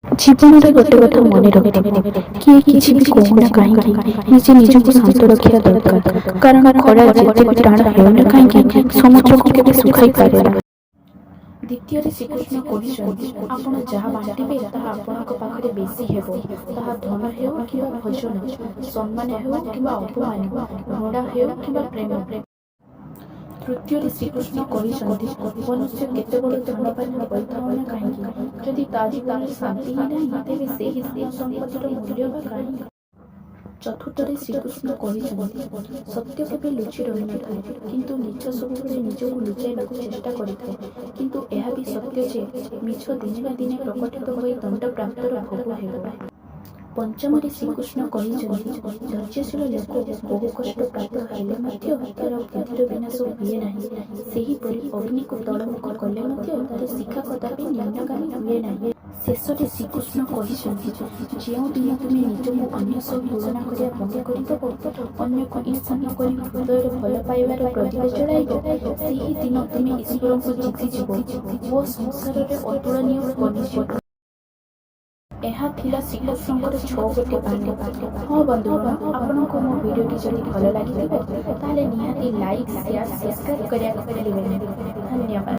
ଜୀବନରେ ଗୋଟେ କଥା ମନେ ରଖିଥିବ, କିଏ କିଛି ବି କହୁନା କାହିଁକି, ନିଜେ ନିଜକୁ ଶାନ୍ତ ରଖିବା ଦରକାର। କାରଣ ଖରା ଯେତେ ବି ଟାଣ ହେଉନା କାହିଁକି, ସମୁଦ୍ରକୁ କେବେ ଶୁଖାଇ ପାରେନା। ଦ୍ୱିତୀୟରେ ଶ୍ରୀକୃଷ୍ଣ କହିଛନ୍ତି, ଆପଣ ଯାହା ବାଣ୍ଟିବେ, ତାହା ଆପଣଙ୍କ ପାଖରେ ବେଶୀ ହେବ। ତାହା ଧନ ହେଉ କିମ୍ବା ଭୋଜନ, ସମ୍ମାନ ହେଉ କିମ୍ବା ଅପମାନ, ଘୃଣା ହେଉ କିମ୍ବା ପ୍ରେମ। ତୃତୀୟରେ ଶ୍ରୀକୃଷ୍ଣ କହିଛନ୍ତି, ମନୁଷ୍ୟ କେତେ ବଡ଼ ଧନବାନ ହୋଇଥାଉ ନା କାହିଁକି, ଯଦି ତା ଜୀବନରେ ଶାନ୍ତି ହିଁ ନାହିଁ, ତେବେ ସେହି ଧନ ସମ୍ପତ୍ତିର ମୂଲ୍ୟ ବା କାହିଁ? ଚତୁର୍ଥରେ ଶ୍ରୀକୃଷ୍ଣ କହିଛନ୍ତି, ସତ୍ୟ କେବେ ଲୁଚି ରହିନଥାଏ, କିନ୍ତୁ ମିଛ ସବୁବେଳେ ନିଜକୁ ଲୁଚାଇବାକୁ ଚେଷ୍ଟା କରିଥାଏ। କିନ୍ତୁ ଏହା ବି ସତ୍ୟ ଯେ ମିଛ ଦିନେ ନା ଦିନେ ପ୍ରକଟିତ ହୋଇ ଦଣ୍ଡପ୍ରାପ୍ତର ଭୋଗ ହେବ। ପଞ୍ଚମରେ ଶ୍ରୀକୃଷ୍ଣ କହିଛନ୍ତି, ଧୈର୍ଯ୍ୟଶୀଳ ଲୋକ ବହୁ କଷ୍ଟ ପ୍ରାପ୍ତ ହେଲେ ମଧ୍ୟ ତାର ବୁଦ୍ଧିର ବିନାଶ ହୁଏ ନାହିଁ। ସେହିପରି ଅଗ୍ନିକୁ ତଳମୁଖ କଲେ ମଧ୍ୟ ତାର ଶିଖା କଦାପି ନିମ୍ନଗାମୀ ହୁଏ ନାହିଁ। ଶେଷରେ ଶ୍ରୀକୃଷ୍ଣ କହିଛନ୍ତି, ଯେଉଁଦିନ ତୁମେ ନିଜକୁ ଅନ୍ୟ ସହ ତୁଳନା କରିବା ବନ୍ଦ କରିଦେବ, ଅନ୍ୟକୁ ଈର୍ଷା ନ କରି ହୃଦୟରେ ଭଲ ପାଇବାର ପ୍ରଦୀପ ଜଳାଇବ, ସେହି ଦିନ ତୁମେ ଈଶ୍ୱରଙ୍କୁ ଜିତିଯିବ ଓ ସଂସାରରେ ଅତୁଳନୀୟ ବନିଯିବ। ଏହା ଥିଲା ଶ୍ରୀକୃଷ୍ଣଙ୍କର ଛଅ ଗୋଟି ବାଣୀ। ହଁ ବନ୍ଧୁଗଣ, ଆପଣଙ୍କୁ ମୋ ଭିଡ଼ିଓଟି ଯଦି ଭଲ ଲାଗିଥିବ, ତାହେଲେ ନିହାତି ଲାଇକ୍, ସେୟାର, ସବସ୍କ୍ରାଇବ୍ କରିବାକୁ ଭୁଲିବେନି। ଧନ୍ୟବାଦ।